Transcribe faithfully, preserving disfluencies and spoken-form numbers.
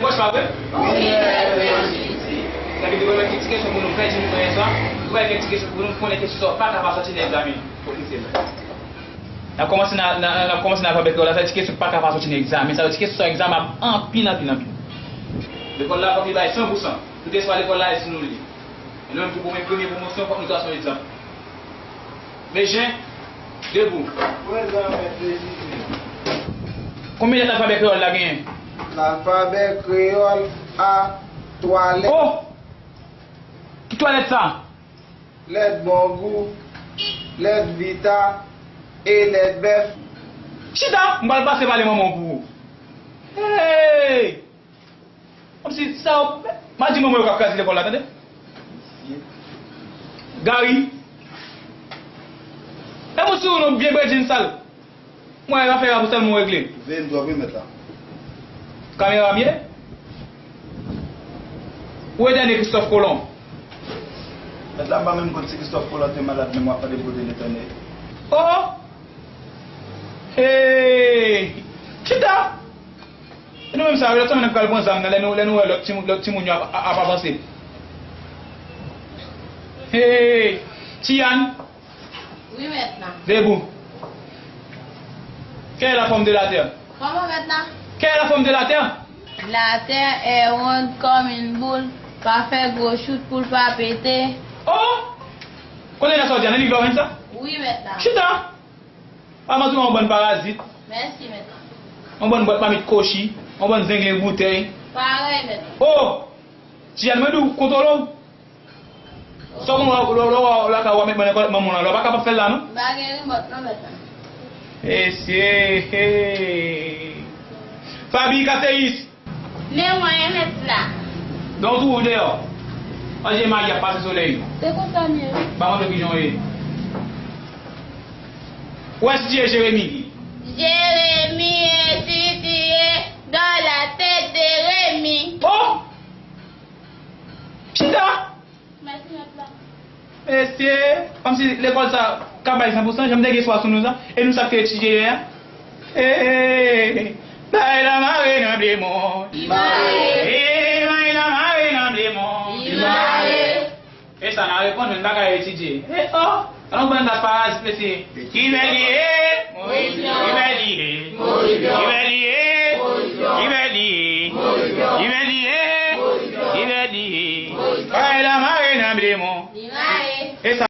Wè, se pa vre? Wi, mèt. Sa vle di, mwen, kèk ti kesyon pou nou fè, di nou fè sa. Mwen, kèk ti kesyon pou nou konnen kesyon sa pa ka pa sòti nan egzamen ofisyèl la. N ap kòmanse nan, nan, n ap kòmanse nan alfabè kreyòl la, sa ti kesyon pa ka pa sòti nan egzamen. Sa vle di kesyon sa egzamen ap anpil, anpil, anpil. Lekòl la fòk li bay san pou san. Tout espwa lekòl la, e si nou li. E nou menm ki pou premye pwomosyon, fòk nou trase yon egzanp. Mejen, debou. Prezan, mèt Lejizye. Konbyen lèt alfabè kreyòl la genyen? Lalfabè kreyòl a twa lèt. Oh! Ki twa lèt sa? Lèt bongou, lèt vita e lèt bèf. Chita! M pral pase pale manman w pou ou. Hey! Kòmsi sa, m a di manman yo k ap kraze lekòl la, tande? Gary. E moun sou nou byen bredin sal. Mwen, afè a pou sèlman w regle. Veye m twòp, wi, mèt la. Kamera m ye? Ou e dènye Kristòf Kolon? Mèt la, m pa menm konn si Kristòf Kolon te malad, menm w ap pale pou de letènè. Oh! Hey! Chita! E nou menm sa, lòt semèn n ap pral pran zam nan, lè nou, lè nou wè lòt timoun, lòt timoun yo ap, ap, ap avanse. Hey! Tiyan! Wi, mèt la. Debout. Quelle est la forme de la Terre? Kòman, mèt la? Quelle est la forme de la Terre? La terre est ronde comme une boule, pa fè gwo chout pou l pa pete. Oh! Kote sa sòti a? Nan liv la w jwenn sa? Wi, mèt la. Chita! A, manti w yon bann parazit. Mèsi, mèt la. Yon bann bwat mamit kochi, yon bann zenglen boutèy. Parèy, mèt la. Oh! Tiyan, mwen di w kontwole w. Sa w konn wè, lè w lakay w ap met mwen nan kòlèt manman w la, lè w pa ka pa fè l la, non? M pa gen rimòt, non, mèt la. Mesye, hey. Fabi, Kateyis. Men mwen, mèt la. Donk, ou deyò. An, je mayi ap pase solèy. Se konsa m ye, wi. Ba mwen kijan w ye. Ou wè si je Jeremi. Jérémie est situé dans la tête de Rémi. Oh! Chita! Mèsi, mèt la. Mesye, kòmsi lekòl sa ka bay san pou san, jan m te gen espwa sou nou sa, e nou sa k te etidye yè a. Hey, bay la mare nan blemon. Li mare. Hey, bay la mare nan blemon. Li mare. E sa n a reponn, men n pa ka etidye. E oh, alon pran gaz parazit, mesye. Kibè li ye? Kibè li ye? Kibè li ye? Kibè li ye? Kibè li ye? Bay la mare nan blemon.